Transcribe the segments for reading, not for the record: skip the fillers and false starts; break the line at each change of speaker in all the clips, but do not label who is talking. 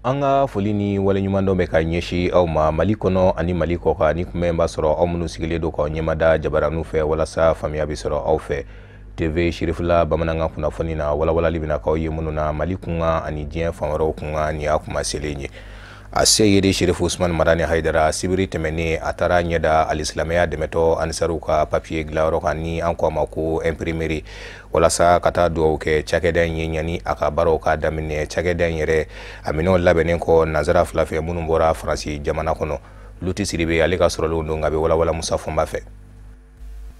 An ka foli ni waleɲumandɔn bɛ ka ɲɛsin aw ma Mali kɔnɔ ani Mali kɔkan. Ni kunbɛn b'a sɔrɔ aw minnu sigilen don k'aw ɲɛmada jabaraninw fɛ walasa faamuya bɛ sɔrɔ aw fɛ. TV Cherifla bamanankan kunnafoni na, walawalali bɛna k'aw ye minnu na Mali kunkan ani diɲɛ fan wɛrɛw kunkan. Nin y'a kuma selen ye. A Seyidi Sherifu Usman Madani Hayidara, sibiri tɛmɛnen, a taara ɲɛda alisilamɛya dɛmɛtɔ Anisaruw ka papiye dilanyɔrɔ kan, ni an ko a ma ko imprimerie, walasa ka taa dugawu kɛ cakɛda in ye ɲani a ka baaraw ka daminɛ. Cakɛda in yɛrɛ, a minɛnw labɛnnen kɔ nansara fila fɛ minnu bɔra Faransi jamana kɔnɔ. Luti Siribe, ale ka sɔrɔlenw don, nka a bɛ walawala Musa Fɔnba fɛ.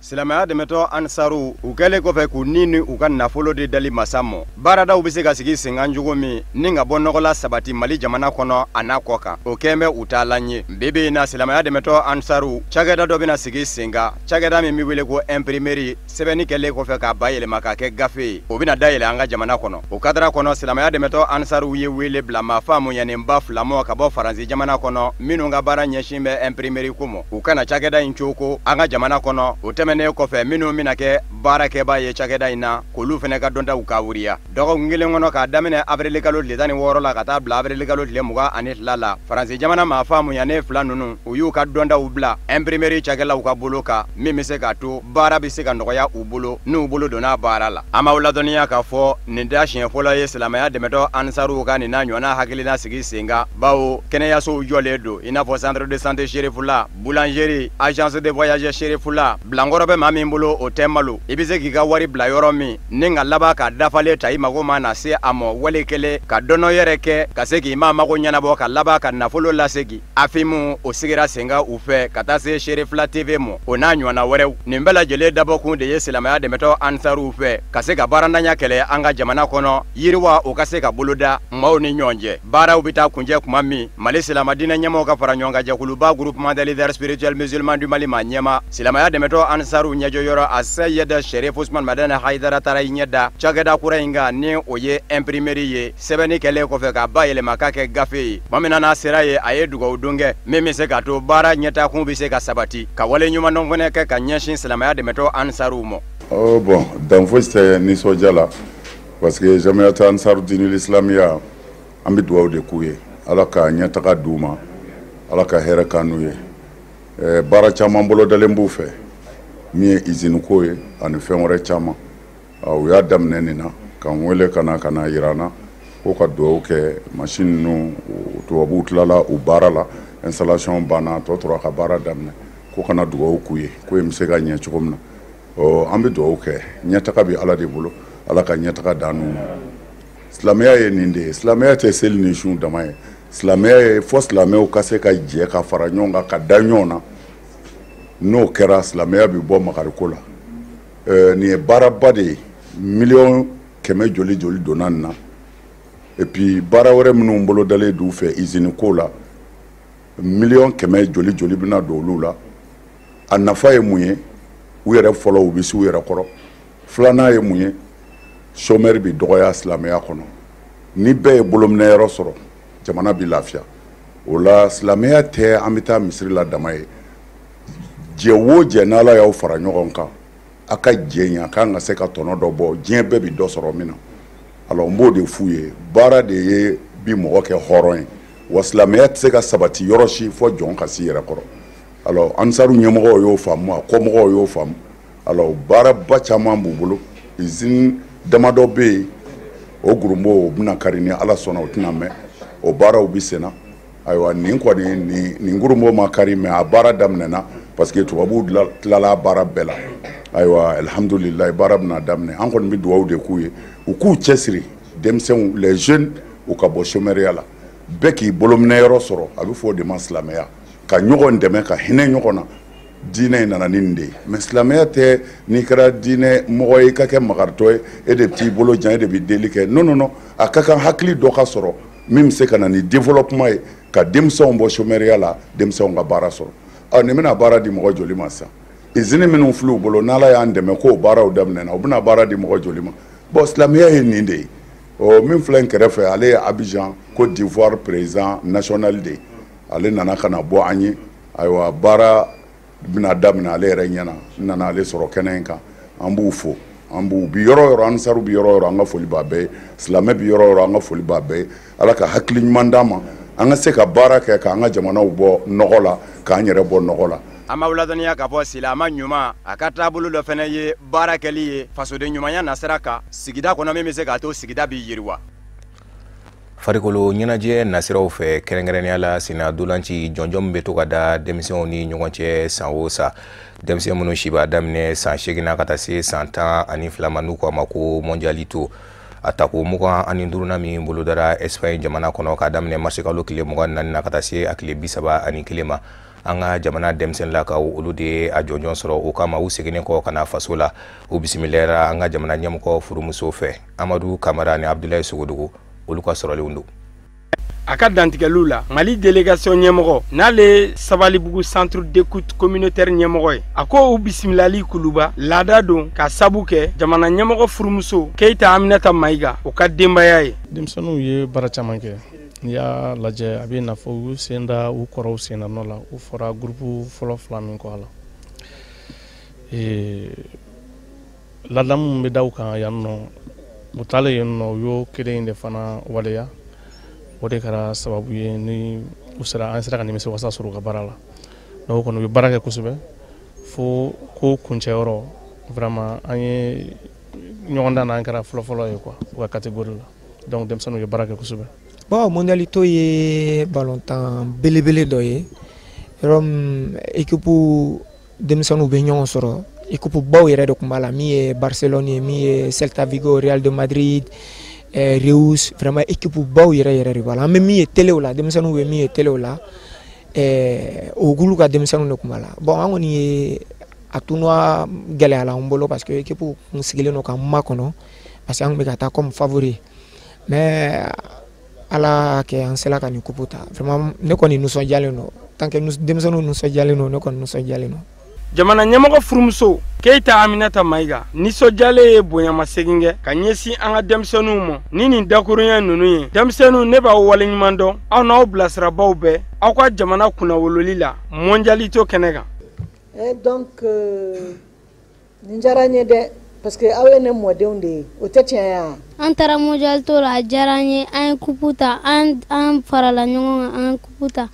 Silamɛya dɛmɛtɔ Ansaru, u kɛlen kɔfɛ k'u ni ni u ka nafolo de dali masa mɔ, baaradaw bɛ se ka sigi senkan cogo min ni ka bɔ nɔgɔla sabati Mali jamana kɔnɔ a n'a kɔ kan, o kɛn bɛ u taalan ye. Bi bi in na, silamɛya dɛmɛtɔ Ansaru cakɛda dɔ bɛna sigi senkan, cakɛda min bɛ wele ko imprimerie, sɛbɛnni kɛlen kɔfɛ k'a bayɛlɛma k'a kɛ gafe ye, o bɛna dayɛlɛ an ka jamana kɔnɔ. O kadara kɔnɔ, silamɛya dɛmɛtɔ Ansaru ye wele bila maa faamuyalenba fila mɔ ka bɔ Faransi jamana kɔnɔ, minnu ka baara ɲɛsin bɛ imprimerie ko mɔ, u kana cakɛda in coko an ka jamana kɔnɔ. O tɛmɛnen kɔfɛ, minnu bɛna kɛ baarakɛbaa ye cakɛda in na, k'olu fana ka dɔntaw ka wuriya. Dɔgɔkun kelen kɔnɔ, k'a daminɛ avril kalo tile 16 la ka taa bila avril kalo tile 22 la, Faransi jamana maa faamuyanen fila ninnu, u y'u ka dɔntaw bila imprimerie cakɛlaw ka bolo kan, min bɛ se k'a to baara bɛ se ka nɔgɔya u bolo n'u bolo donna baara la. An b'aw ladɔnniya k'a fɔ nin t'a siɲɛ fɔlɔ ye silamɛya dɛmɛtɔ Ansaruw ka nin n'a ɲɔgɔnna hakilina sigi sen kan, bawo kɛnɛyasow jɔlen don, i n'a fɔ centre de santé Cherifula, boulangerie, agence de voyage Cherifula. Bilankɔrɔ bɛ maa min bolo, o tɛ malo. I bɛ se k'i ka wari bila yɔrɔ min ni ka laban ka dafalen ta, i mago ma na se a mɔ wale kelen ka dɔnɔ yɛrɛ kɛ ka se k'i maa mago ɲɛnabɔ, ka laban ka nafolo lasegin. AFIM, o sigira sen kan u fɛ, ka taa se Cherifla TV mɔ, o n'a ɲɔgɔnna wɛrɛw. Nin bɛɛ lajɛlen dabɔkun de ye silamɛya dɛmɛtɔ Ansaruw fɛ ka se ka baarantanya kɛlɛ an ka jamana kɔnɔ, yiriwa o ka se ka boloda maaw ni ɲɔgɔn cɛ. Baaraw bɛ taa kuncɛ tuma min, Mali silamɛdinɛ ɲɛmɔgɔw ka fara ɲɔgɔn kan jɛkuluba, Groupement des leaders spirituels musulmans du Mali, maa ɲɛma, silamɛya dɛmɛtɔ Ansaruw ɲɛjɔyɔrɔ, a Seyid Sherif Usman Madani Hayidara, taara i ɲɛ da cakɛda kura in kan, ni o ye imprimerie ye, sɛbɛnni kɛlen kɔfɛ k'a bayɛlɛma k'a kɛ gafe ye. Tuma min na n'a sera ye, a ye dugawu don kɛ min bɛ se k'a to baara ɲɛtakun bɛ se ka sabati, ka wale ɲumandɔn fana kɛ ka ɲɛsin silamɛya dɛmɛtɔ Ansaruw ma.
Oh bon, dan fosi tɛ nisɔndiya la, parce que Jamiyatu Ansaru Dinil Islamiya, an bɛ dugawu de k'u ye, Ala ka ɲɛtaga d'u ma, Ala ka hɛrɛ k'an n'u ye. Baara caman bolodalen b'u fɛ, min ye usine ko ye ani fɛn wɛrɛ caman. U y'a daminɛ nin na k'an wele ka na yira an na ko ka dugawu kɛ. Machine ninnu, tubabuw tilala u baara la, installation banna, tɔ tora ka baara daminɛ, ko kana dugawu k'u ye ko in bɛ se ka ɲɛ cogo min na. Ɔ, an bɛ dugawu kɛ, ɲɛtaga bɛ Ala de bolo, Ala ka ɲɛtaga d'an n'u ma. Silamɛya ye nin de ye. Silamɛya tɛ seli ni sun dama ye. Silamɛya ye fɔ silamɛw ka se ka jɛ ka fara ɲɔgɔn kan, ka da ɲɔgɔn na. N'o kɛra, silamɛya bɛ bɔ makariko la. Nin ye baaraba de ye, miliyɔn 100 joli joli donna nin na. Et puis baara wɛrɛ minnu bolodalen d'u fɛ usine ko la, miliyɔn 100 joli joli bɛna don olu la. A nafa ye mun ye? U yɛrɛ fɔlɔ, u bɛ s'u yɛrɛ kɔrɔ. Filanan ye mun ye? Chômeur bɛ dɔgɔya silamɛya kɔnɔ. Ni bɛɛ ye bolominɛyɔrɔ sɔrɔ, jamana bɛ lafiya. O la, silamɛya tɛ an bɛ taa misiri la dama ye. Jɛ o jɛ, n'Ala y'aw fara ɲɔgɔn kan, a ka jɛ in, a kan ka se ka tɔnɔ dɔ bɔ, diɲɛ bɛɛ bɛ dɔ sɔrɔ min na. Alors n b'o de f'u ye, baara de ye bi mɔgɔ kɛ hɔrɔn ye. Wa silamɛya tɛ se ka sabati yɔrɔ si fɔ jɔn ka s'i yɛrɛ kɔrɔ. Alors Ansaru ɲɛmɔgɔw y'o faamu, a kɔmɔgɔw y'o faamu. Alors baaraba caman b'u bolo. Usine damadɔ bɛ yen, o gurumbo o bɛna kari ni Ala sɔnna, o tɛna mɛn, o baaraw bɛ senna. Ayiwa, nin kɔni, nin gurumbo ma kari, mais a baara daminɛna, parce que tubabuw tilala baara bɛɛ la. Ayiwa, alihamudulilayi, baara bɛna daminɛ. An kɔni bɛ dugawu de k'u ye, u k'u cɛsiri, denmisɛnw, les jeunes, u ka bɔ chômeur la, bɛɛ k'i bolominɛyɔrɔ sɔrɔ. A bɛ fɔ o de ma silamɛya, ka ɲɔgɔn dɛmɛ, ka hinɛ ɲɔgɔn na. Diinɛ in nana ni nin de ye. Mais silamɛya tɛ n'i kɛra diinɛ mɔgɔ ye i ka kɛ makaritɔ ye, e de bɛ t'i bolo jan, e de bɛ deli kɛ. Non, non, non, a ka kan hakili dɔ ka sɔrɔ min bɛ se ka na ni développement ye, ka denmisɛnw bɔ chômeur la, denmisɛnw ka baara sɔrɔ. Ɔ, nin bɛna baara di mɔgɔ joli ma sisan? Usine minnu filɛ u bolo, n'Ala y'an dɛmɛ k'o baaraw daminɛna, u bɛna baara di mɔgɔ joli ma? Bon, silamɛya ye nin de ye. Ɔ, min filɛ n kɛrɛfɛ, ale ye Abidjan, Côte d'Ivoire président national de ye. Ale nana ka na bɔ an ye. Ayiwa, baara bɛna daminɛ ale yɛrɛ ɲɛna. N nana ale sɔrɔ kɛnɛ in kan, an b'u fo. An b'u bi yɔrɔ yɔrɔ, ansaru bi yɔrɔ yɔrɔ, an ka foli b'a bɛɛ ye. Silamɛ bi yɔrɔ yɔrɔ, an ka foli b'a bɛɛ ye. Ala ka hakili ɲuman d'an ma, an ka se ka baara kɛ k'an ka jamanaw bɔ nɔgɔ la, k'an yɛrɛ bɔ nɔgɔ la.
An b'aw ladɔnniya k'a fɔ silamɛ ɲuman a ka taabolo dɔ fana ye baara kɛli ye fasoden ɲumanya nasira kan sigida kɔnɔ, min bɛ se k'a to sigida b'i yiriwa.
Farikolo ɲɛnajɛ nasiraw fɛ, kɛrɛnkɛrɛnnenya la senna dolanci jɔnjɔn min bɛ to ka da denmisɛnw ni ɲɔgɔn cɛ san o san, denmisɛn minnu si b'a daminɛ san 8 na ka taa se san 12 ma, n'u ko a ma ko Mondialito, a tako 25nan min bolodara Espagne jamana kɔnɔ k'a daminɛ marisikalo tile 24 na ka taa se a tile 31 ma, an ka jamana denmisɛnninlakaw olu de ye a jɔnjɔn sɔrɔ. O kama, u seginnen kɔ ka na faso la, u bisimilayara an ka jamana ɲɛmɔgɔ furumuso fɛ. Amadu Kamara ni Abudulayi Sogodogo, olu ka sɔrɔlenw don.
A ka dantigɛliw la, Mali délégation ɲɛmɔgɔ, n'ale Sabalibugu centre d'écoute communautaire ɲɛmɔgɔ ye, a ko u bisimilali Kuluba laada don, ka sabu kɛ jamana ɲɛmɔgɔ furumuso Keyita Aminata Mayiga, o ka denbaya ye.
Denmisɛnninw ye baara caman kɛ. N'i y'a lajɛ, a bɛ n'a fɔ u sen da u kɔrɔw sen na nɔ la. U fɔra groupe fɔlɔ fila min kɔ a la, ladamu min bɛ da u kan yan nɔ, u taalen yen nɔ, u y'o kelen in de fana waleya. O de kɛra sababu ye ni u sera, an sera ka nimisi wasa sɔrɔ u ka baara la. Donc o kɔni, u ye baara kɛ kosɛbɛ fo ko kuncɛyɔrɔ. Vraiment, an ye ɲɔgɔn dan n'an kɛra fɔlɔfɔlɔ ye quoi, u ka catégorie la. Donc denmisɛnninw ye baara kɛ kosɛbɛ.
Bon, Mondialito ye balontan belebele dɔ ye, yɔrɔ min équipe denmisɛnninw bɛ ɲɔgɔn sɔrɔ. Équipe baw yɛrɛ de tun b'a la, min ye Barcelone ye, min ye Celta Vigo, Real de Madrid, Reus. Vraiment, équipe baw yɛrɛ yɛrɛ de b'a la. An bɛ min ye telew la, denmisɛnninw bɛ min ye telew la, o k'olu ka denmisɛnninw de tun b'a la. Bon, an kɔni ye a tournoi gɛlɛyala an bolo, parce que équipe kun sigilen don k'an makɔnɔ, parce que an tun bɛ ka taa comme favori. Mais Ala kɛ, an sera ka nin coupe ta. Vraiment, ne kɔni nisɔndiyalen don. Tant que denmisɛnninw nisɔndiyalen don, ne kɔni nisɔndiyalen don.
Jamana ɲɛmɔgɔ furumuso Keyita Aminata Mayiga nisɔndiyalen ye bonyamasegin kɛ ka ɲɛsin an ka denmisɛnninw ma ni nin dakurunya ninnu ye. Denmisɛnninw, ne b'aw waleɲuman dɔn, aw n'aw bilasirabaw bɛɛ, aw ka jamana kunnawololi la Mondialito kɛnɛ kan.
Donc nin diyara n ye dɛ, parce que aw ye ne mɔdenw de ye, o tɛ tiɲɛ ye wa?
An taara Mondialito la, a diyara an ye. An ye coupe ta, an farala ɲɔgɔn kan, an ye coupe ta.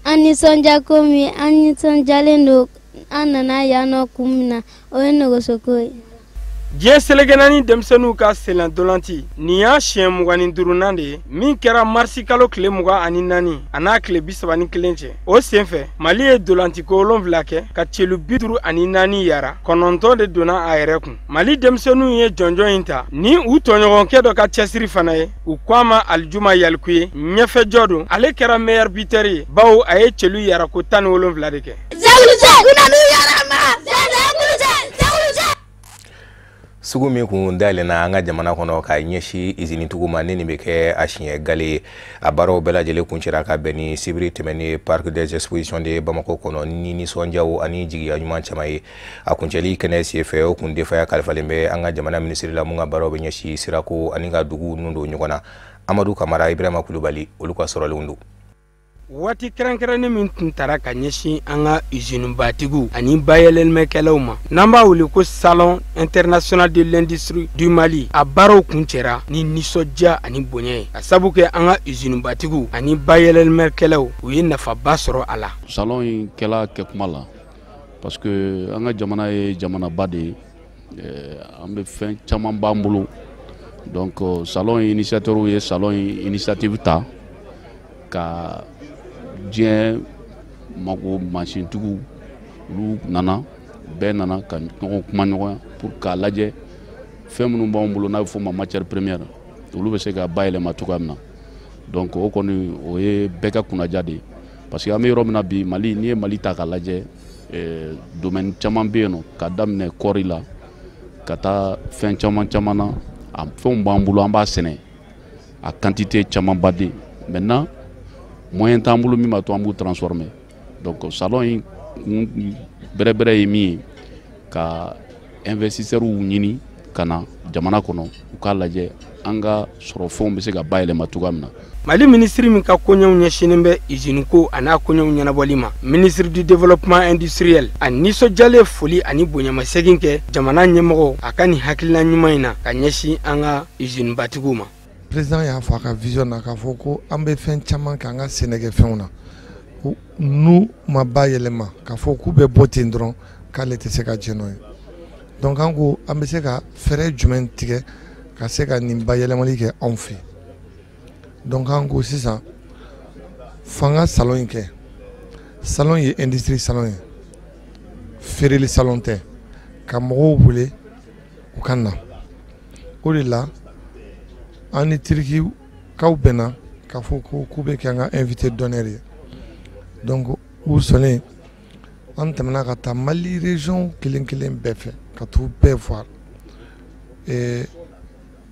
An nisɔndiya ko min, an nisɔndiyalen don. An nana yan nɔ kun min na, o ye nɛgɛsoko ye.
Diɲɛ seleke naani denmisɛnninw ka senna-ntolanci nin y'a siɲɛ 25nan de ye, min kɛra marisi kalo tile 24 a n'a tile 31 cɛ. O senfɛ, Mali ye ntolanci ko 7 kɛ ka celu 54 yara, 9 de donna a yɛrɛ kun. Mali denmisɛnninw ye jɔnjɔn in ta ni u tɔɲɔgɔnkɛ dɔ ka cɛsiri fana ye. U ko a ma Alijuma Yalikuye, ɲɛfɛjɔ don. Ale kɛra meilleur buteur ye, bawo a ye celu yara ko 17 de kɛ.
Sugu min kun dayɛlɛnna an ka jamana kɔnɔ ka ɲɛsin izinitigiw ma, ni nin bɛ kɛ a siɲɛ gale ye, a baaraw bɛɛ lajɛlen kuncɛra ka bɛn ni sibiri tɛmɛnen Parc des expositions de Bamako kɔnɔ ni nisɔndiyaw ani jigiya ɲuman caman ye. A kuncɛli kɛnɛ senfɛ, o kun denfaya kalifalen bɛ an ka jamana minisiri la mun ka baaraw bɛ ɲɛsin sirako ani ka dugu ninnu don ɲɔgɔn na, Amadu Kamara, Ibrahima Kulubali, olu ka sɔrɔlenw don.
Waati kɛrɛnkɛrɛnnen min tun tara ka ɲɛsin an ka usinebatigiw ani bayɛlɛmɛkɛlaw ma, n'an b'a wele ko Salon international de l'industrie du Mali, a baaraw kun cɛra ni nisɔndiya ani bonya ye, ka sabu kɛ an ka usinebatigiw ani bayɛlɛmɛkɛlaw, u ye nafaba sɔrɔ a la.
Salon in kɛla kɛkuma la, parce que an ka jamana ye jamanaba de ye, an bɛ fɛn caman b'an bolo. Donc salon initiateur ye salon initiative ta ka diɲɛ mago mansintigiw, olu nana, bɛɛ nana ka ɲɔgɔn kuma ɲɔgɔnya pour k'a lajɛ fɛn minnu b'anw bolo, n'a bɛ f'o ma matière première, olu bɛ se ka bayɛlɛma cogoya min na. Donc o kɔni, o ye bɛɛ ka kunnaja de ye, parce que an bɛ yɔrɔ min na bi, Mali, n'i ye Mali ta k'a lajɛ, domaine caman bɛ yen nɔ, ka daminɛ kɔɔri la ka taa fɛn caman caman na. A fɛnw b'an bolo, an b'a sɛnɛ a quantité camanba de. Maintenant, moyen t'an bolo min b'a to an b'u transformer. Donc salon in kun bɛrɛbɛrɛ ye min ye, ka investisseurs ɲini. ka na jamana kɔnɔ, u k'a lajɛ an ka sɔrɔfɛnw bɛ se ka bayɛlɛma cogoya min na.
Mali minisiri min ka koɲɛw ɲɛsinnen bɛ usine ko a n'a koɲɛw ɲɛnabɔli ma, ministre du développement industriel, a nisɔndiyalen foli ani bonyamasegin kɛ jamana ɲɛmɔgɔ a ka nin hakilina ɲuman in na ka ɲɛsin an ka usine batigiw ma.
Président y'a fɔ a ka vision na k'a fɔ ko an bɛ fɛn caman kɛ an ka sɛnɛkɛfɛnw na, n'u ma bayɛlɛma k'a fɔ k'u bɛ bɔ ten dɔrɔn, k'ale tɛ se ka jɛn n'o ye. Donc an ko an bɛ se ka fɛɛrɛ jumɛn tigɛ ka se ka nin bayɛlɛmali kɛ anw fɛ? Donc an ko sisan f'an ka salon in kɛ. Salon ye industrie salon ye, feereli salon tɛ, ka mɔgɔw wele u ka na. O de la an ni Tirikikaw bɛnna k'a fɔ ko k'u bɛ kɛ an ka invité d'honneur ye. Donc u sɔnnen, an tɛmɛna ka taa Mali région kelen kelen bɛɛ fɛ ka t'u bɛɛ voir.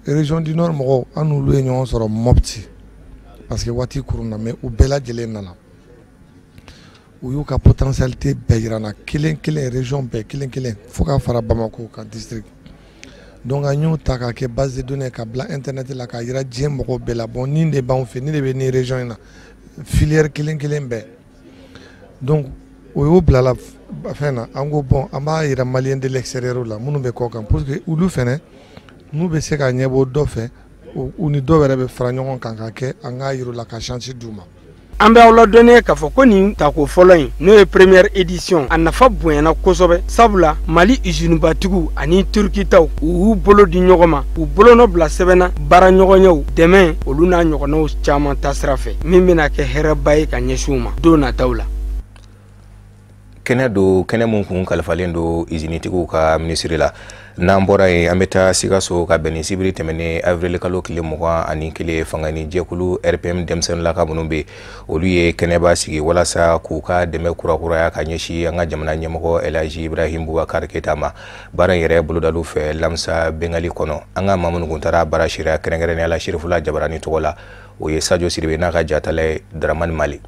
Région du Nord mɔgɔw, an n'olu ye ɲɔgɔn sɔrɔ Mopti parce que waati kurunna, mais u bɛɛ lajɛlen nana, u y'u ka potentialité bɛɛ yira n na, kelen kelen, région bɛɛ kelen kelen, fo ka fara Bamako kan district. Donc an y'o ta k'a kɛ base de données ka bila internet la k'a yira diɲɛ mɔgɔw bɛɛ la. Bon, nin de b'anw fɛ, nin de bɛ nin région in na, filière kelen kelen bɛɛ. Donc o y'o bila la fɛn na. An ko bon, an b'a yira Malien de l'extérieur la minnu bɛ kɔ kan, pour que olu fɛnɛ n'u bɛ se ka ɲɛbɔ dɔ fɛ, u ni dɔw yɛrɛ bɛ fara ɲɔgɔn kan ka kɛ, an k'a yir'u la ka chance d'u ma.
An bɛ aw ladɔnniya k'a fɔ ko nin tako fɔlɔ in, n'o ye première édition, a nafa bonyana kosɛbɛ, sabula Mali usinebatigiw ani Turukitaw, u y'u bolo di ɲɔgɔn ma, k'u bolonɔ bila sɛbɛn na baara ɲɔgɔnyaw dɛmɛ olu n'a ɲɔgɔnnaw caman taasira fɛ, min bɛna kɛ hɛrɛba ye ka ɲɛsin u ma don nataw la.
Kɛnɛ don, kɛnɛ mun kun kalifalen don izinitigiw ka minisiri la. N'an bɔra yen, an bɛ taa Sikaso ka bɛn ni sibiri tɛmɛnen avril kalo tile 21, fanga ni jɛkulu RPM denmisɛnninlaka minnu bɛ, olu ye kɛnɛba sigi walasa k'u ka dɛmɛ kurakuraya ka ɲɛsin an ka jamana ɲɛmɔgɔ Elhaji Ibrahim Boubacar Keita ma. Baara in yɛrɛ bolodaliw fɛ Lamsa Bengali kɔnɔ. An ka maa minnu kun taara baara sariya, kɛrɛnkɛrɛnnenya la Sirifula Jabarani tɔgɔ la, o ye Sadio Sidibe n'a ka jatala ye Dramani Mali.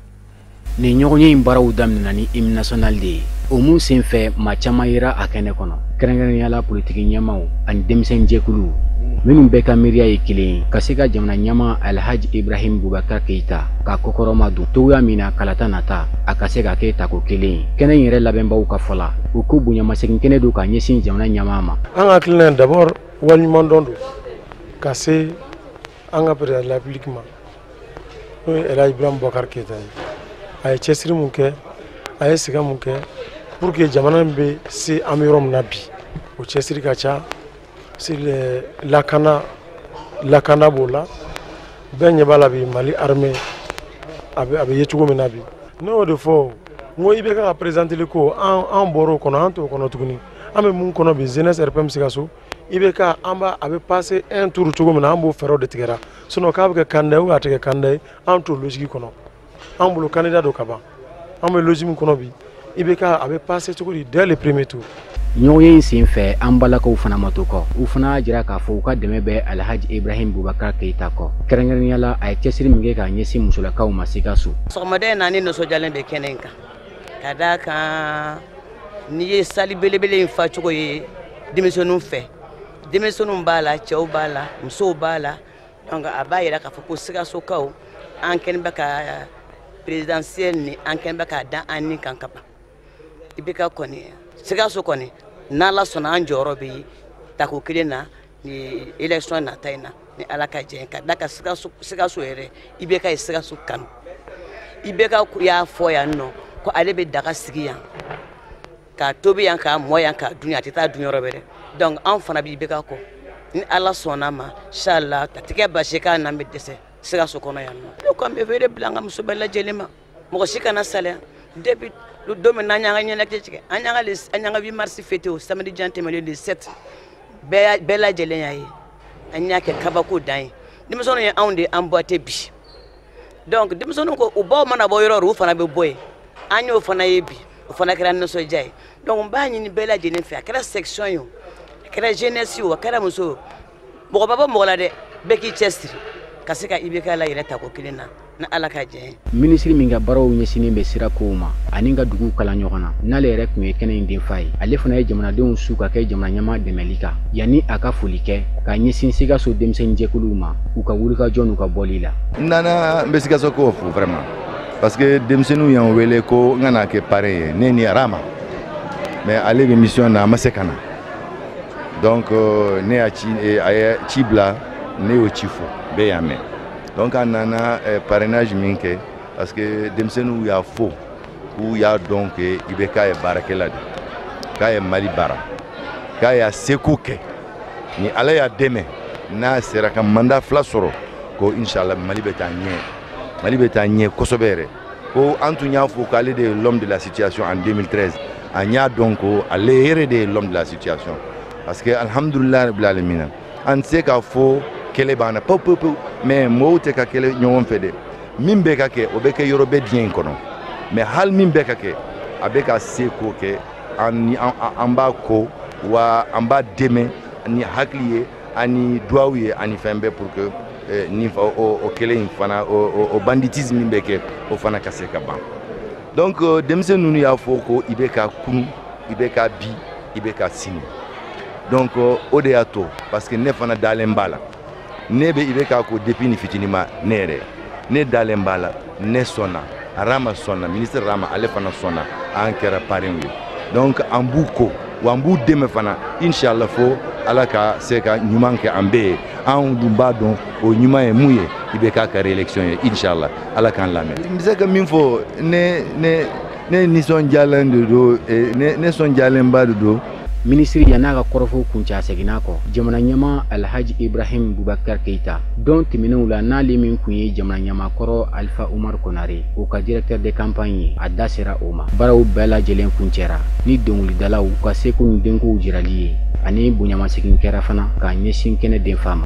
Nin ɲɔgɔnye in baaraw daminɛna ni hymne national de ye. O mun sen fɛ, maa caman yera a kɛnɛ kɔnɔ, kɛrɛnkɛrɛnnenya la politiki ɲɛmaw ani denmisɛn jɛkuluw minnu bɛɛ ka miiriya ye kelen ye, ka se ka jamana ɲɛmaa Alhaji Ibrahim Boubacar Keita ka kɔkɔrɔma don togoya min na kalata nata a ka se ka kɛ tako kelen ye. Kɛnɛ in yɛrɛ labɛnbaw ka fɔ la, u ko bonyamasegin kɛnɛ don ka ɲɛsin jamana ɲɛmaa ma.
An ka hakilina d'abord, waleɲumandɔn don ka se an ka président de la République ma, n'o ye Elhaji Ibrahim Boubacar Keita ye. A ye cɛsiri mun kɛ, a ye sɛgɛn mun kɛ pour que jamana in bɛ se an bɛ yɔrɔ min na bi, o cɛsiri ka ca. Lakana, lakana b'o la, bɛɛ ɲɛ b'a la bi Mali armée a bɛ ye cogo min na bi. Ne y'o de fɔ n ko IBK ka présidenteli ko, an bɔr'o kɔnɔ, an t'o kɔnɔ tuguni. An bɛ mun kɔnɔ bi? Jeunesse RPM Sikaso, IBK an b'a a bɛ passer un tour cogo min na, an b'o fɛɛrɛw de tigɛra. Sinon k'a bɛ kɛ candidat ye ou a tɛ kɛ candidat ye, an t'o logique kɔnɔ. An bolo candidat don ka ban. An bɛ logique min kɔnɔ bi, IBK a bɛ passer cogo di dès le premier tour.
Ɲɔgɔnye in sen fɛ, an balakaw fana ma to kɔ. U fana y'a jira k'a fɔ u ka dɛmɛ bɛ Alhaji Ibrahim Boubacar Keita kɔ, kɛrɛnkɛrɛnnenya la a ye cɛsiri min kɛ k'a ɲɛsin musolakaw ma Sikaso.
Sɔgɔmada in na, ne nisɔndiyalen bɛ kɛnɛ in kan, ka d'a kan n'i ye salle belebele in fa cogo ye denmisɛnninw fɛ, denmisɛnninw b'a la, cɛw b'a la, musow b'a la. Donc a b'a yira k'a fɔ ko Sikasokaw, an kɛlen bɛ ka présidentielle ni an kɛlen bɛ k'a da an ni kan ka ban. IBK kɔni, Sikaso kɔni, n'Ala sɔnna, an jɔyɔrɔ bɛ ye tako kelen na ni élection nata in na, ni Ala ka jɛ. Ka da ka Sikaso, Sikaso yɛrɛ, IBK ye Sikaso kanu. IBK y'a fɔ yan nɔ ko ale bɛ daga sigi yan k'a tobi yan, k'a mɔ yan, k'a dun yan, a tɛ taa dun yɔrɔ wɛrɛ. Donc anw fana bɛ IBK kɔ, ni Ala sɔnna ma, inshallah, a tɛ kɛ basi k'a n'an bɛ dɛsɛ Sikaso kɔnɔ yan nɔ. Ne ko an bɛ wele bila an ka muso bɛɛ lajɛlen ma, mɔgɔ si kana salaya. Depuis don min n'an y'an ka ɲɛnajɛ tigɛ, an y'an ka 8 mars fêté, o samedi jan tɛmɛnen le 7, bɛɛ lajɛlen y'a ye, an y'a kɛ kabako dan ye. Denmisɛnninw ye anw de emboîté bi. Donc denmisɛnninw ko u baw mana bɔ yɔrɔ o yɔrɔ, u fana bɛ bɔ yen. An y'o fana ye bi, o fana kɛra nisɔndiya ye. Donc n b'a ɲini bɛɛ lajɛlen fɛ, a kɛra section ye o, a kɛra jeunesse ye o, a kɛra muso ye o, mɔgɔ ma bɔ mɔgɔ la dɛ, bɛɛ k'i cɛsiri ka se ka IBK la yɛrɛ tako kelen na. Ni Ala ka jɛ.
Minisiri min ka baaraw ɲɛsinnen bɛ sirakow ma ani ka duguw kala ɲɔgɔn na, n'ale yɛrɛ tun ye kɛnɛ in denfa ye, ale fana ye jamanadenw su ka kɛ jamana ɲɛmaa dɛmɛli kan yanni a ka foli kɛ ka ɲɛsin Sikaso denmisɛnninjɛkuluw ma u ka wulikajɔ n'u ka bɔli la.
N nana n bɛ Sikaso ko fo vraiment parce que denmisɛnninw y'an wele ko n ka na kɛ parrain ye, ne ni Rama, mais ale bɛ mission na, a ma se ka na, donc ne y'a ci, a ye ci bila, ne y'o ci fɔ bɛɛ y'a mɛn. Donc an nana parrainage min kɛ parce que denmisɛnninw y'a fɔ k'u y'a dɔn que IBK ye baarakɛla de, k'a ye Mali baara, k'a y'a seko kɛ, ni Ala y'a dɛmɛ n'a sera ka mandat 2 sɔrɔ, ko inshallah Mali bɛ taa ɲɛ, Mali bɛ taa ɲɛ kosɛbɛ yɛrɛ. Ko an tun y'a fɔ k'ale de ye l'homme de la situation en 2013, an y'a dɔn ko ale yɛrɛ de ye l'homme de la situation parce que alhamdulilah rabbil alamin, an tɛ se k'a fɔ kɛlɛ banna pewu pewu pewu, mais mɔgɔw tɛ ka kɛlɛ ɲɔgɔn fɛ dɛ. Min bɛ ka kɛ, o bɛ kɛ yɔrɔ bɛɛ diɲɛ in kɔnɔ, mais hali min bɛ ka kɛ, a bɛ ka se k'o kɛ, an b'a ko wa an b'a dɛmɛ ni hakili ye ani duwawu ye ani fɛn bɛɛ pour que ni o kɛlɛ in fana, o banditisme min bɛ kɛ, o fana ka se ka ban. Donc denmisɛn ninnu y'a fɔ ko i bɛ ka kunu, i bɛ ka bi, i bɛ ka sini. Donc o de y'a to parce que ne fana dalen b'a la, ne bɛ IBK ko depuis ni fitinin ma, ne yɛrɛ ne dalen b'a la, ne sɔnna, Rama sɔnna, ministre Rama ale fana sɔnna, an kɛra parrain ye. Donc an b'u ko wa an b'u dɛmɛ fana inshallah fo Ala ka se ka ɲuman kɛ an bɛɛ ye. Anw dun b'a dɔn o ɲuman ye mun ye, IBK ka réélection ye inshallah, Ala k'an lamɛn. N bɛ se ka min fɔ, ne nisɔndiyalen de don, ne nisɔndiyalenba de don.
Minisiri yann'a ka kɔrɔfɔw kuncɛ, a seginna kɔ jamana ɲɛmaa Alhaji Ibrahim Boubacar Keïta don tɛmɛnenw la, n'ale min tun ye jamana ɲɛmaa kɔrɔ Alpha Oumar Konaré o ka directeur de campagne ye, a da sera o ma. Baaraw bɛɛ lajɛlen kuncɛra ni dɔnkilidalaw ka seko ni denkow jirali ye ani bonyamasegin kɛra fana k'a ɲɛsin kɛnɛ denfa ma.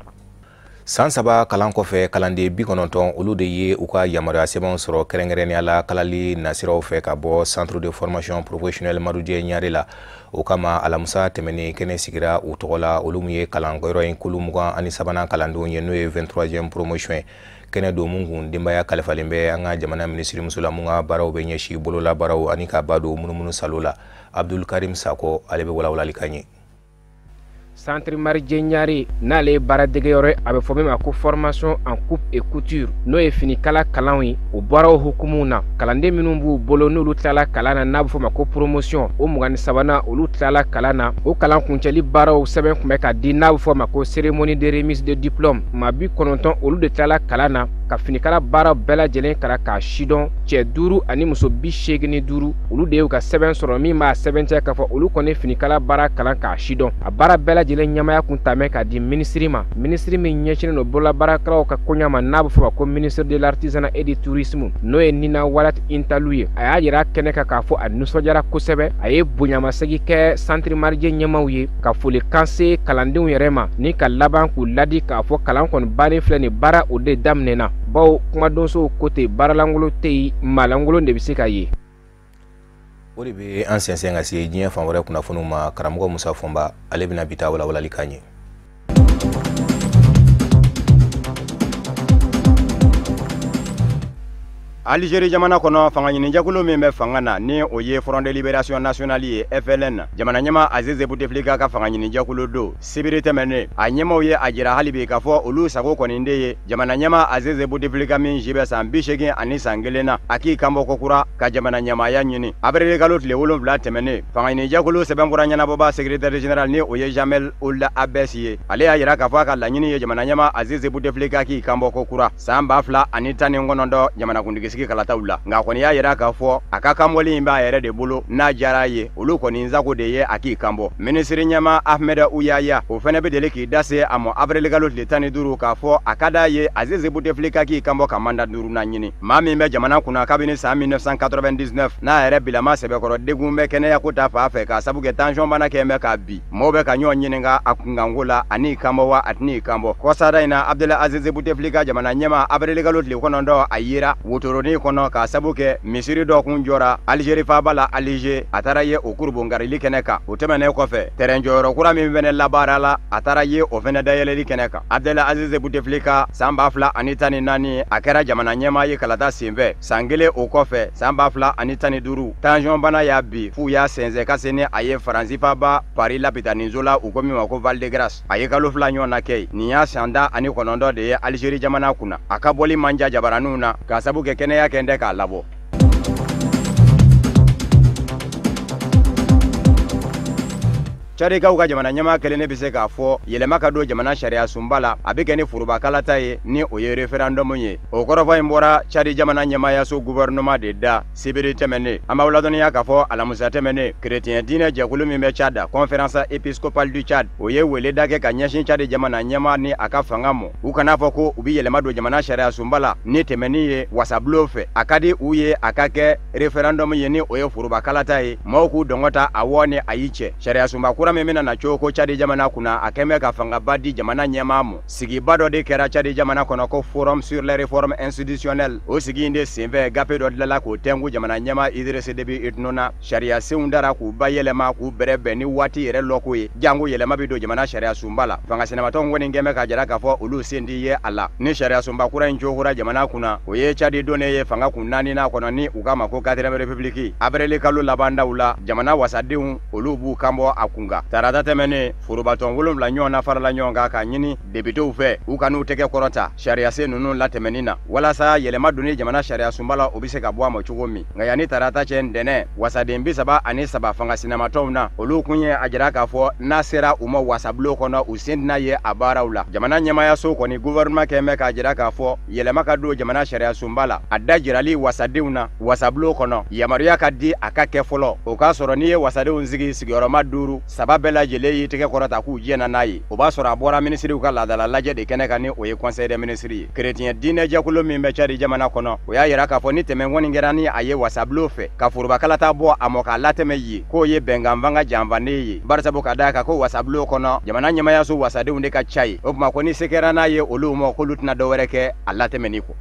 San 3 kalan kɔfɛ, kalanden 90 olu de ye u ka yamaruya sɛbɛnw sɔrɔ kɛrɛnkɛrɛnnenya la kalali nasiraw fɛ ka bɔ centre de formation professionnelle Marujɛ Ɲare la. O kama alamisa tɛmɛnen kɛnɛ sigira u tɔgɔ la, olu min ye kalankɔyɔrɔ in kulu 23nan kalandenw ye, n'o ye 23e promotion ye. Kɛnɛ don mun kun denbaya kalifalen bɛ an ka jamana minisirimuso la, mun ka baaraw bɛ ɲɛsin bololabaaraw ani ka ba don munumunu salo la. Abdul Karim Sako ale bɛ walawalali kan ye.
Centre Marijɛ Ɲare n'ale ye baaradegeyɔrɔ ye, a bɛ fɔ min ma ko formation en coupe et couture, n'o ye finikala kalanw ye. O baaraw hukumu na, kalanden minnu b'u bolo n'olu tilala kalan na, n'a bɛ fɔ ma ko promotion, o 23nan olu tilala kalan na. O kalan kuncɛli baaraw sɛbɛn tun bɛ ka di, n'a bɛ fɔ ma ko cérémonie de remise de diplôme. Maa 90 olu de tilala kalan na ka finikala baaraw bɛɛ lajɛlen kalan k'a sidɔn. Cɛ 5 ani muso 85 olu de y'u ka sɛbɛn sɔrɔ, min b'a sɛbɛntiya k'a fɔ olu kɔni finikala baara kalan k'a sidɔn. A baara bɛɛ lajɛlen ɲɛmaya kun tamɛ k'a di minisiri ma, minisiri min ɲɛsinnen don bololabaarakɛlaw ka koɲa ma, n'a bɛ fɔ ma ko ministre de l'artisanat et du tourisme, n'o ye Nina Walat Intalu ye. A y'a yira kɛnɛ kan k'a fɔ a nisɔndiyara kosɛbɛ, a ye bonyamasegin kɛ centre Marijɛ ɲɛmaw ye, ka folikan se kalandenw yɛrɛ ma, ni ka laban k'u ladi k'a fɔ kalan kɔni bannen filɛ nin baara o de daminɛna, bawo kumadonsow ko ten, baaralankolon tɛ yen, maalankolon de bɛ se ka ye.
O de bɛ an sɛnsɛn ka se diɲɛ fan wɛrɛ kunnafoniw ma. Karamɔgɔ Musa Fɔnba ale bɛna bi ta walawalali kan ye.
Algérie jamana kɔnɔ, fanga ɲinijɛkulu min bɛ fanga na ni o ye Front de Libération Nationale ye FLN, jamana ɲɛmaa Aziz Bouteflika ka fanga ɲinijɛkulu don sibiri tɛmɛnen, a ɲɛmaaw ye a jira hali bi k'a fɔ olu sago kɔni de ye jamana ɲɛmaa Aziz Bouteflika min si bɛ san 81 na, a k'i kanbɔ kokura ka jamana ɲɛmaaya ɲini. Avril kalo tile 7 tɛmɛnen, fanga ɲinijɛkulu sɛbɛnfura ɲɛnabɔba secrétaire général ni o ye Jamel Ould Abbès ye, ale y'a jira k'a fɔ a ka laɲini ye jamana ɲɛmaa Aziz Bouteflika k'i kanbɔ kokura san 2019 jamanakuntigi sigi kalataw la. Nka kɔni y'a yira k'a fɔ a ka kanbɔli in b'a yɛrɛ de bolo, n'a diyara a ye, olu kɔni sago de ye a k'i kanbɔ. Minisiri ɲɛmaa Ahmed Ouyahia o fɛnɛ bɛ deli k'i da se a ma avril kalo tile 15 k'a fɔ a ka d'a ye Aziz Bouteflika k'i kanbɔ ka mandat 5nan ɲini. Maa min bɛ jamana kunna kabini san 1999, n'a yɛrɛ bilama sɛbɛkɔrɔ degun bɛ kɛnɛyako ta fan fɛ k'a sabu kɛ tension bana kɛn bɛ k'a bi, mɔgɔw bɛ ka ɲɔgɔn ɲininka a kunkanko la, a n'i kanbɔ wa a tɛn'i kanbɔ. Kɔsada in na, Abdelaziz Bouteflika jamana ɲɛmaa avril kalo tile 9 a yera wotoro jabaranin kɔnɔ k'a sabu kɛ misiri dɔ kun jɔra Algérie faaba la Alger, a taara ye o kurubonkarili kɛnɛ kan. O tɛmɛnen kɔfɛ, terrain jɔyɔrɔ kura min fɛnɛ labaara la, a taara ye o fɛnɛ dayɛlɛli kɛnɛ kan. Abdelaziz Bouteflika, san 2014, a kɛra jamana ɲɛmaa ye kalata senfɛ. San kelen o kɔfɛ, san 2015, tension bana y'a bi f'u y'a sɛnsɛn ka se ni a ye Faransi faaba Paris lapitaniso la, u ko min ma ko Val de Grâce. A ye kalo 2 ɲɔgɔn na kɛ yen. Nin y'a san 19 de ye Algérie jamana kunna. A ka bɔli man ja jabaraninw na k'a sabu kɛ kɛnɛya kɛn tɛ k'a labɔ. Tchadikaw ka jamana ɲɛmaa kelen ne bɛ se k'a fɔ yɛlɛma ka don jamana sariya sunba la, a bɛ kɛ ni foroba kalata ye ni o ye référendum ye. O kɔrɔfɔ in bɔra Tchad jamana ɲɛmaayaso gouvernement de da sibiri tɛmɛnen. An b'aw ladɔnniya k'a fɔ alamisa tɛmɛnen, chrétien diinɛ jɛkulu min bɛ Tchad, Conférence épiscopale du Tchad, o ye weleda kɛ ka ɲɛsin Tchad jamana ɲɛmaa ni a ka fanga mɔ. U kana fɔ ko u bɛ yɛlɛma don jamana sariya sunba la ni tɛmɛni ye wasabulon fɛ. A ka di u ye a ka kɛ référendum ye ni o ye foroba kalata ye, maaw k'u dɔngɔ ta awɔ ni ayi cɛ. Sariya sunba kura min bɛna na cogo ko Tchad jamana kunna, a kɛn bɛ ka fangaba di jamana ɲɛmaa mɔ. Sigiba dɔ de kɛra Tchad jamana kɔnɔ ko Forum sur les réformes institutionnelles. O sigi in de senfɛ, gafe dɔ dilanla k'o tɛnku jamana ɲɛmaa Idriss Déby Itno na. Sariya senw dara k'u bayɛlɛma k'u bɛrɛbɛn ni waati yɛrɛ lɔko ye, jango yɛlɛma bɛ don jamana sariya sunba la. Fanga sinamatɔnw kɔni kɛn bɛ k'a jira k'a fɔ olu sen tɛ ye a la. Ni sariya sunba kura in cogora jamana kunna, o ye Tchad donnen ye fanga kun naaninan kɔnɔ ni u k'a ma ko 4e République. Avril kalo labandaw la, jamana wasadenw olu b'u kan bɔ a kun kan. Tarata tɛmɛnen, forobatɔn 7 ɲɔgɔn na farala ɲɔgɔn kan k'a ɲini depitew fɛ u ka n'u tɛgɛ kɔrɔta sariyasen ninnu latɛmɛni na, walasa yɛlɛma donni jamana sariya sunba la, o bɛ se ka bɔ a ma cogo min. Nka yanni tarata cɛ, ntɛnɛn, wasaden 33 fanga sinamatɔnw na, olu kun ye a jira k'a fɔ n'a sera u ma wasabulon kɔnɔ, u sen tɛna ye a baaraw la. Jamana ɲɛmaayaso kɔni gouvernement kɛn bɛ k'a jira k'a fɔ yɛlɛma ka don jamana sariya sunba la, a da jirali wasadenw na wasabulon kɔnɔ, yamaruya ka di a ka kɛ fɔlɔ. O k'a sɔrɔ n'i ye wasadenw sigi sigiyɔrɔma 5, 3 bɛɛ lajɛlen y'i tɛgɛ kɔrɔta k'u jɛna n'a ye. O b'a sɔrɔ a bɔra minisiriw ka laadala lajɛ de kɛnɛ kan ni o ye conseil des ministres ye. Chrétien diinɛ jɛkulu min bɛ Tchad jamana kɔnɔ, o y'a yira k'a fɔ ni tɛmɛ kɔni kɛra ni a ye wasabulon fɛ ka foroba kalata bɔ a mɔ k'a latɛmɛ yen, k'o ye bɛnkan fanga janfanen ye, barisabu ka d'a kan ko wasabulon kɔnɔ jamana ɲɛmaayaso wasadenw de ka ca ye. O tuma ko ni se kɛra n'a ye olu mɔ, k'olu tɛna dɔwɛrɛ kɛ a latɛmɛni kɔ.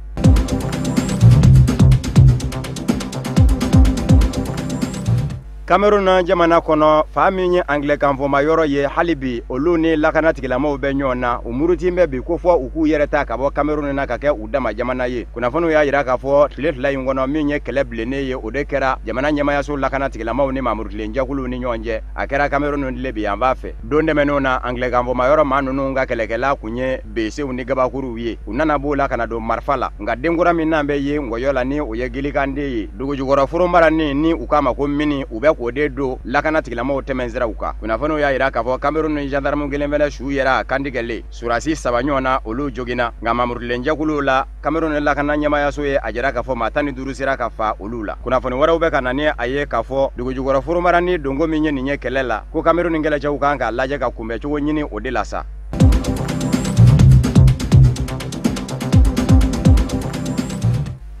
Cameroun jamana kɔnɔ, fa min ye anglais-kan fɔma yɔrɔ ye, hali bi olu ni lakana tigilamɔgɔw bɛ ɲɔgɔn na. U muruti bɛ bi ko fɔ u k'u yɛrɛ ta ka bɔ Cameroun na ka kɛ u dama jamana ye. Kunnafoniw y'a jira k'a fɔ tile 2 in kɔnɔ, min ye kɛlɛ bilennen ye, o de kɛra jamana ɲɛmaayaso lakana tigilamɔgɔw ni mamurutilen jɛkuluw ni ɲɔgɔn cɛ. A kɛra Cameroun tile bi yanfan fɛ. Don tɛmɛnenw na, anglais-kan fɔma yɔrɔ maa ninnu ka kɛlɛkɛla kun ye besew ni gabakuruw ye. U nana b'o la ka na don marifa la. Nka denkura min n'an bɛ ye ngɔyɔ la ni o ye gilikanden ye, dugujukɔrɔ foromara ni u k'a ma ko mini, u bɛ k'o de don lakana tigilamɔgɔw tɛmɛn siraw kan. Kunnafoniw y'a jira k'a fɔ Cameroun ni gendarme kelen fɛnɛ su yera a kantigɛlen. Surasi 3 ɲɔgɔn na, olu joginna. Nka mamurutilen jɛkuluw la, Cameroun ni lakana ɲɛmaayaso ye a jira k'a fɔ maa 15 sera ka fa olu la. Kunnafoni wɛrɛw bɛ ka na ni a ye k'a fɔ dugujukɔrɔ foromara ni donko min ye nin ye kɛlɛ la, ko Cameroun ni kɛlɛcɛw kan k'a lajɛ ka kunbɛncogo ɲini o de la sa.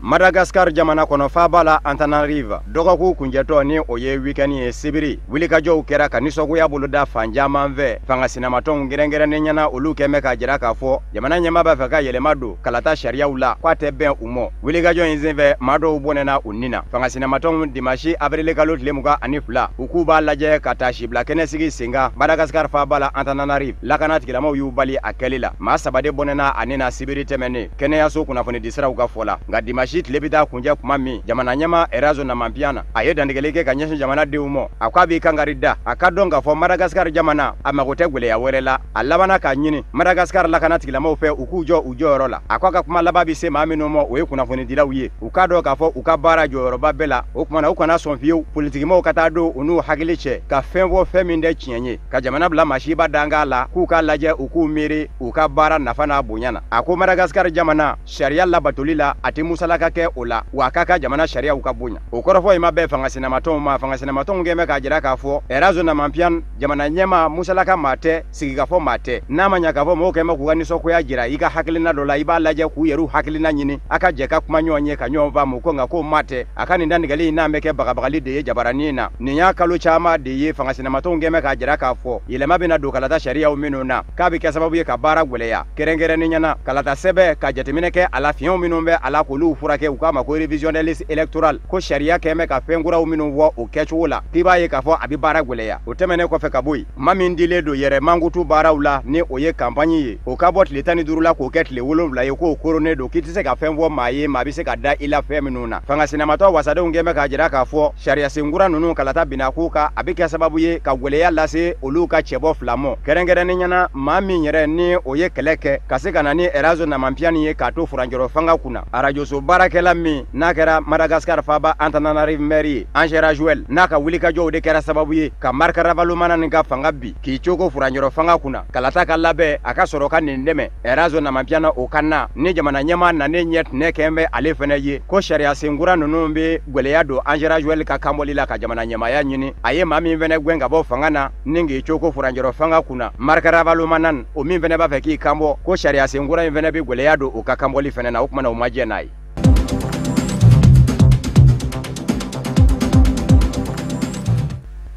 Madagascar jamana kɔnɔ faaba la Antananarive, dɔgɔkun kuncɛtɔ ni o ye week-end ye, sibiri wulikajɔw kɛra ka nisɔngoya boloda fan caman fɛ. Fanga sinamatɔnw kɛrɛnkɛrɛnnen ɲɛna, olu kɛn bɛ k'a jira k'a fɔ jamana ɲɛmaa b'a fɛ ka yɛlɛma don kalata sariyaw la, k'a tɛ bɛn u mɔ. Wulikajɔ in senfɛ, maa dɔw bɔnɛna u ni na. Fanga sinamatɔnw dimanche avril kalo tile 22, u k'u b'a lajɛ ka taasibila kɛnɛ sigi sen kan Madagascar faaba la Antananarive. Lakana tigilamɔgɔw y'u bali a kɛli la. Maa 3 de bɔnɛna a ni na sibiri tɛmɛnen, kɛnɛyaso kunnafonidisiraw ka fɔ la. Nka dimanche tile bɛ taa kuncɛ kuma min, jamana ɲɛmaa Erazo Namampiana a ye dantigɛli kɛ ka ɲɛsin jamanadenw ma. A k'a b'i kankari da a ka dɔn k'a fɔ Madagascar jamana a mago tɛ gwɛlɛya wɛrɛ la. A labanna k'a ɲini Madagascar lakana tigilamɔgɔw fɛ u k'u jɔ u jɔyɔrɔ la. A k'a ka kuma laban bɛ se maa minnu ma, o ye kunnafonidilaw ye. U k'a dɔn k'a fɔ u ka baara jɔyɔrɔba bɛɛ la. O tuma na u kana sɔn fiyewu politikimɔgɔw ka taa don u n'u hakili cɛ ka fɛn fɔ fɛn min tɛ tiɲɛ ye, ka jamana bila masiba danga la, k'u k'a lajɛ u k'u miiri u ka baara nafa n'a bonya na. A ko Madagascar jamana sariya labatoli la, a tɛ musala ka kɛ o la, wa a k'a ka jamana sariyaw ka bonya. O kɔrɔfɔ in ma bɛn fanga sinamatɔnw ma. Fanga sinamatɔnw kɛn bɛ k'a jira k'a fɔ Erazo Namampian jamana ɲɛmaa musalaka maa tɛ, sigikafɔ maa tɛ. N'a ma ɲa k'a fɔ mɔgɔw kɛn bɛ k'u ka nisɔngoya jira i ka hakilina dɔ la, i b'a lajɛ k'u yɛrɛw hakilina ɲini, a ka jɛ ka kuma ɲɔgɔn ye ka ɲɔgɔn faamu ko nka k'o maa tɛ. A ka nin dantigɛli in n'an bɛ kɛ bagabagali de ye jabaranin na. Nin y'a kalo caman de ye fanga sinamatɔnw kɛn bɛ k'a jira k'a fɔ yɛlɛma bɛna don kalata sariyaw minnu na, k'a bɛ kɛ sababu ye ka baara gwɛlɛya, kɛrɛnkɛrɛnnen ɲɛna kalata sɛbɛn ka jateminɛ kɛ a la, fiɲɛw minnu bɛ a la k'olu furakɛ. kɛ u k'a ma ko révision des listes électorales, ko sariya kɛn bɛ ka fɛn kuraw minnu fɔ o kɛcogo la, k'i b'a ye k'a fɔ a bɛ baara gwɛlɛya. O tɛmɛnen kɔfɛ ka bɔ yen, maa min dilen don yɛrɛ mankutu baaraw la ni o ye campagne ye, o ka bɔ tile 15 la k'o kɛ tile 7 ye, k'o koronnen don, k'i tɛ se ka fɛn fɔ maa ye maa bɛ se ka da i la fɛn minnu na. Fanga sinamatɔ wasadenw kɛn bɛ k'a jira k'a fɔ sariya senkura ninnu kalata binna k'u kan, a bɛ kɛ sababu ye ka gwɛlɛya lase olu ka cɛbɔ fila mɔ, kɛrɛnkɛrɛnnen ɲɛna maa min yɛrɛ ni o ye kɛlɛ kɛ ka se ka na ni Erazo Namampiani ye k'a to furancɛrɔ fanga kunna. Arajoso baarakɛla min n'a kɛra Madagascar faaba Antananarive maire ye, Ange Rajoel, n'a ka wulikajɔw de kɛra sababu ye ka Marc Ravalomanana ka fanga bi k'i cogo furancɛrɔ fanga kunna, kalata ka labɛn a ka sɔrɔ ka nin dɛmɛ Erazo Namampiana o ka na ni jamana ɲɛmaa nanen ɲɛ tɛnɛ kɛn bɛ ale fɛnɛ ye, ko sariya senkura ninnu bɛ gwɛlɛya don Ange Rajoel ka kanbɔli la ka jamana ɲɛmaaya ɲini. A ye maa min fɛnɛ gɛn ka bɔ fanga na ni k'i cogo furancɛrɔ fanga kunna, Marc Ravalomanana, o min fɛnɛ b'a fɛ k'i kanbɔ, ko sariya senkura in fɛnɛ bɛ gwɛlɛya don o ka kanbɔli fɛnɛ na. O kumana o ma jɛ n'a ye.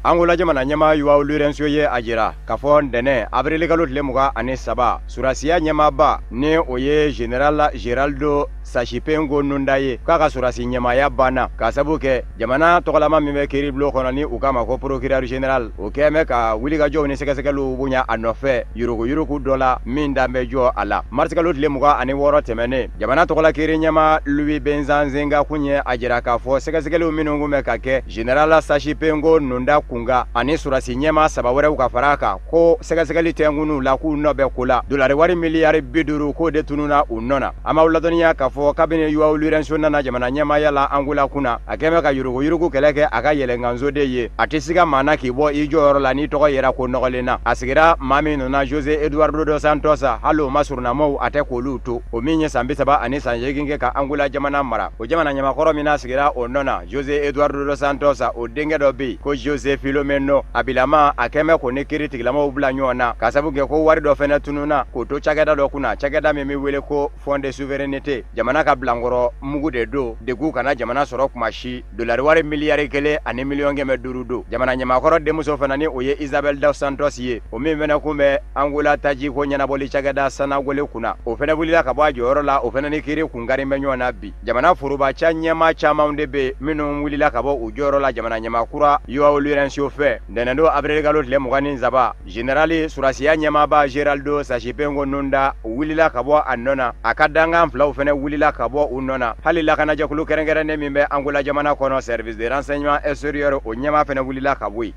Angola jamana ɲɛmaa João Lourenço ye a jira k'a fɔ ntɛnɛn avril kalo tile 23, surasiya ɲɛmaaba ni o ye général Geraldo Sachipengo Nunda ye, k'a ka surasi ɲɛmaaya banna k'a sabu kɛ jamana tɔgɔlama min bɛ kiiribulon kɔnɔ ni u k'a ma ko procureur général, o kɛn bɛ ka wulikajɔw ni sɛgɛsɛgɛliw bonya a nɔfɛ yuruguyurugu dɔ la min dan bɛ jɔ a la. Mars kalo tile 26 tɛmɛnen, jamana tɔgɔla kiiri ɲɛmaa Louis Benzanzenga kun ye a jira k'a fɔ sɛgɛsɛgɛliw minnu kun bɛ ka kɛ général Sachipengo Nunda kunga ani surasi ɲɛmaa 3 wɛrɛw ka fara a kan, ko sɛgɛsɛgɛli tɛnkunnu la k'u nɔ bɛ ko la, dolari wari miliyari 50 k'o de tununa u nɔ na. An b'aw ladɔnniya k'a fɔ kabini João Lourenço nana jamana ɲɛmaaya la Angola kunna, a kɛn bɛ ka yuruguyurugu kɛlɛ kɛ a ka yɛlɛnkanso de ye. A tɛ siga maa na k'i bɔ i jɔyɔrɔ la n'i tɔgɔ yera ko nɔgɔlen na. A sigira maa min nɔ na, José Eduardo dos Santos, hali o masurunnamaw a tɛ k'olu to, o min ye san 30 ani san 8 kɛ ka Angola jamana mara. O jamana ɲɛmakɔrɔ min n'a sigira o nɔ na, José Eduardo dos Santos, o denkɛ dɔ bɛ yen ko José Filomeno, a bilama a kɛn bɛ k'o ni kiiri tigilamaw bila ɲɔgɔn na k'a sabu kɛ ko wari dɔ fɛnɛ tununna k'o to cakɛda dɔ kunna, cakɛda min bɛ wele ko Fonds de souveraineté, jamana ka bilankɔrɔ mugu de don, degun kana jamana sɔrɔ kuma si, dolari wari miliyari 1 ani miliyɔn 500 don. Jamana ɲɛmakɔrɔ denmuso fana ni o ye Isabel dos Santos ye, o min fɛnɛ kun bɛ Angola taji ko ɲɛnabɔli cakɛda Sanagole kunna, o fɛnɛ wulila ka bɔ a jɔyɔrɔ la, o fɛnɛ ni kiiri kunkari bɛ ɲɔgɔn na bi. Jamana foroba ca ɲɛmaa camanw de bɛ minnu wulila ka bɔ u jɔyɔrɔ la jamana ɲɛmaa kura João Lourenço fɛ. Ntɛnɛndon avril kalo tile 23, général surasiya ɲɛmaaba Geraldo Sachipengo Nunda wulila ka bɔ a nɔ na, a ka dankan filaw fɛnɛ wulila ka bɔ u nɔ na. Hali lakanajɛkulu kɛrɛnkɛrɛnnen min bɛ Angola jamana kɔnɔ, service de renseignement extérieur, o ɲɛmaa fɛnɛ wulila ka bɔ yen.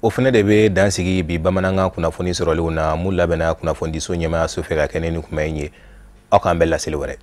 O fɛnɛ de bɛ dan sigi bi bamanankan kunnafoni sɔrɔlenw na mun labɛnna kunnafonidiso ɲɛmaayaso fɛ ka kɛnɛ ni kuma in ye. Aw k'an bɛɛ laseli wɛrɛ.